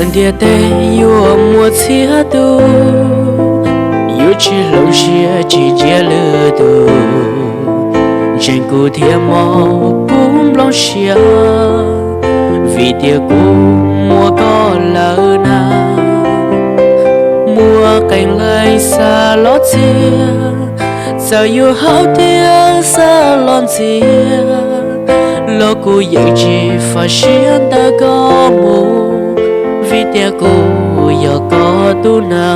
Ntiaj teb yuav muaj txhiab tus, yuav tsis hloov siab tsis ntsia lwm tus, ntseeg kuv thiab mog kuv nplooj siab, vim tias kuv muaj koj lawm na. Muaj qee leej xa los txias, txawm yuav haub thiab xa los ntxias, los kuv yeej tsis faj siab ntawm koj mus, vim tias kuv yog koj tus na.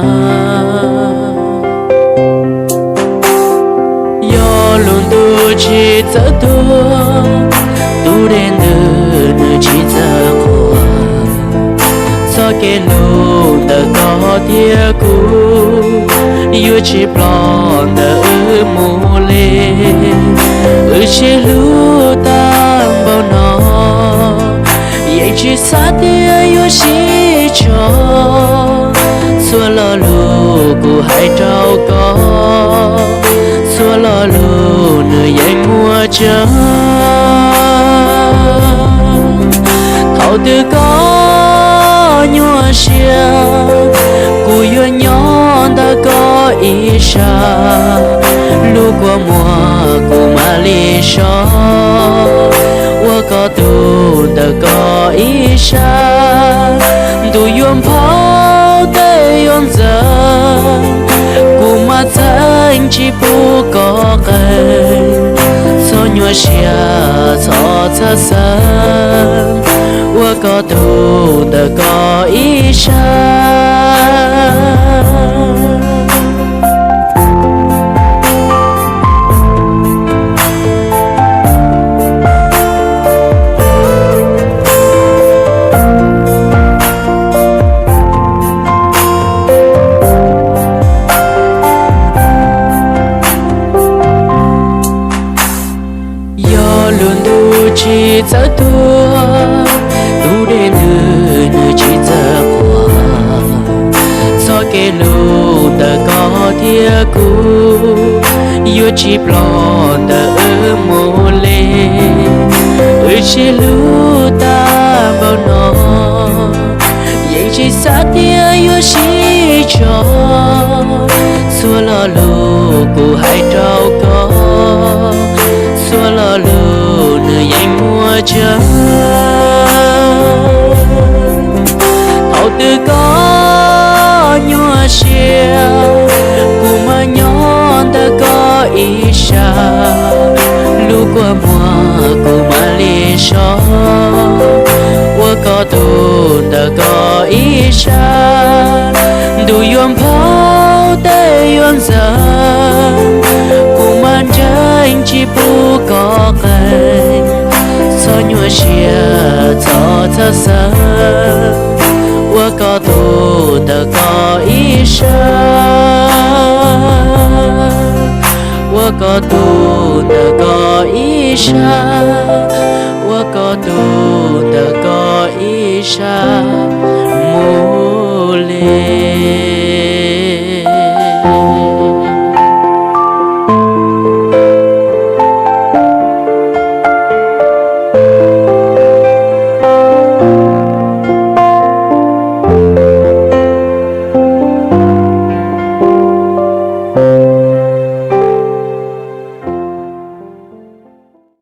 Yog lub ntuj tsis txawj tuag, tus dej ntws nws tsis txawj qhuav, txoj kev hlub ntawm koj thiab kuv yuav tsis ploj ntawm wb mus li. Wb sib hlub tag npaum no, yeej tsis xav tias yuav sib tso. Txhua lo lus kuv hais rau koj, txhua lo lus nws yeej muaj tseeb. Thaum twg koj nyuaj siab, kuv yuav nyob ntawm koj ib sab. Lub kua muag kuv mam li so ua koj tug ntawm koj ib sab. Ntuj yuav nphau tej yuav ntxeev, kuv mam txeeb tsis pub koj qees. Txhob nyuaj siab txhob txhawj xeeb, ua koj tug ntawm koj ib sab. Yog lub ntuj tsis txawj tuag, tus dej ntws nws tsis txawj qhuav, txoj kev hlub ntawm koj thiab kuv yuav tsis ploj ntawm wb mus li. Wb sib hlub tag npaum no, yeej tsis xav tias yuav sib tso. Txhua lo lus kuv hais rau koj, txhua lo lus nws yeej muaj tseeb. Thaum twg koj nyuaj siab, kuv mam nyob ntawm koj ib sab. Lub kua muag kuv mam li so ua koj tug ntawm koj ib sab. Ntuj yuav nphau tej yuav ntxeev, kuv mam ntseeg tsis pub koj qees. Txhob nyuaj siab txhob txhawj xeeb, ua koj tug ntawm koj ib sab. Ua koj tug ntawm koj ib sab, ua koj tug ntawm koj ib sab mus li.